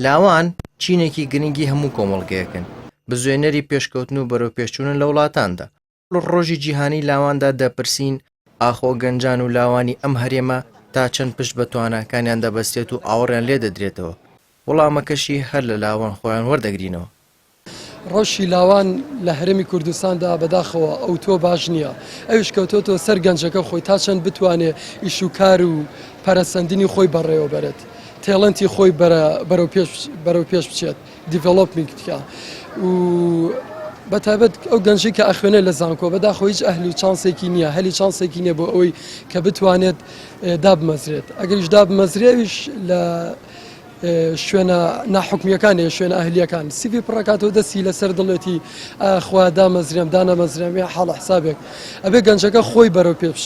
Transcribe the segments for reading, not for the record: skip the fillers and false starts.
لاوان چینێکی گرنگی هەموو کۆمەڵگەیەکن، بزوێنەری پێشکەوتن و بەرەوپێشچوونن لە وڵاتاندا. لە ڕۆژی جیهانی لاواندا دەپرسین ئاخۆ گەنجان و لاوانی ئەم هەرێمە تا چەند پشت بە تواناکانیان دەبەستێت و ئاوڕیان لێ دەدرێتەوە؟ وەڵامەکەشی هەر لە لاوان خۆیان وەردەگرینەوە. ڕەوشی لاوان لە هەرێمی کوردستاندا بەداخەوە ئەوتۆ باش نییە، ئەویش کەوتۆتەوە سەر گەنجەکە خۆی تا چەند بتوانێ ئیش و کار و پەرەسەندنی خۆی بەڕێوە بەرێت، talent ی خۆی بەرەو پێش بچێت، developing بکا و بەتایبەت ئەو گەنجەی کە ئەخوێنێ لە زانکۆ بەداخەوە هیچ ئەهل و چانسێکی نییە، هەلی چانسێکی نییە بۆ ئەوەی کە بتوانێت دابمەزرێت، ئەگەریش دابمەزرێ ئەویش لە شوێنە ناحکومیەکان یە شوێنە ئەهلیەکان سیڤی پڕەکاتەوە دەستی لەسەر دڵێتی ئاخوا دامەزرێم دانەمەزرێم یا حاڵە حسابێک ئەبێ گەنجەکە خۆی بەرەو پێش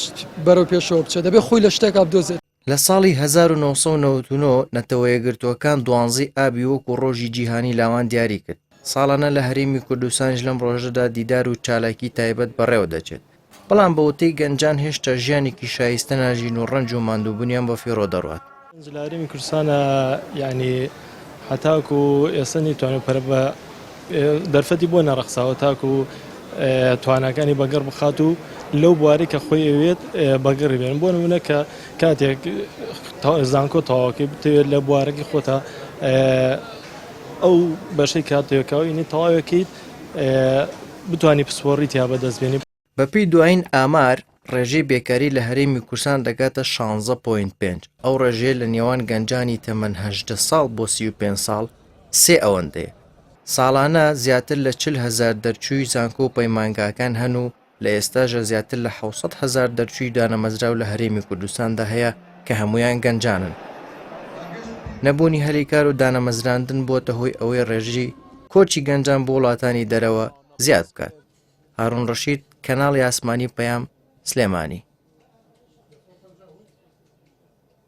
بەرەو پێشەوە بچێت دەبێ خۆی لە شتێکا بدۆزێت. لە ساڵی 1999 نەتەوەیەکگرتووەکان دوانزەی ئابی وەکو ڕۆژی جیهانی لاوان دیاری کرد، ساڵانە لە هەرێمی کوردستانیش لەم ڕۆژەدا دیدار و چالاکی تایبەت بەڕێوە دەچێت. بەڵام بە وتەی گەنجان هێشتا ژیانێکی شایستە ناژین و ڕەنج و ماندووبونیان بە فیڕۆ دەڕوات. گەنج لە هەرێمی کوردستانا یانی هەتاکو ئێستا نەیتوانیوە پەرە بە دەرفەتی بۆ نەڕەخساوە تاکو تواناکانی بەگەڕ بخات و لەو بوارەی کە خۆی ئەوێت بەگەڕی بێنن بۆ نمونە کە کاتێک زانکۆ تەواوکەی بتەوێت لە بوارەکەی خۆتا ئەو بەشەی کاتێکەوەینی تەواوەکەیت بتانی پسپۆڕی تیا بەدەست بێنی. بەپێی دوایین ئامار، ڕێژەی بێکاری لە هەرێمی کوردستان دەگاتە شانزە point پێنج، ئەو ڕێژەیە لە نێوان گەنجانی تەمەن 18 ساڵ بۆ 35 ساڵ سێ ئەوەندەیە. ساڵانە زیاتر لە 40 هەزار دەرچووی زانکۆ و پەیمانگاکان هەن و لە ئێستاشدا زیاتر لە 700 هەزار دەرچووی دانەمەزراو لە هەرێمی کوردستاندا هەیە کە هەموویان گەنجانن. نەبوونی هەلی کار و دانەمەزراندن بووەتە هۆی ئەوەی ڕێژەی کۆچی گەنجان بۆ وڵاتانی دەرەوە زیاد بکات. هارون ڕەشید، کەناڵی ئاسمانی پەیام، سلێمانی.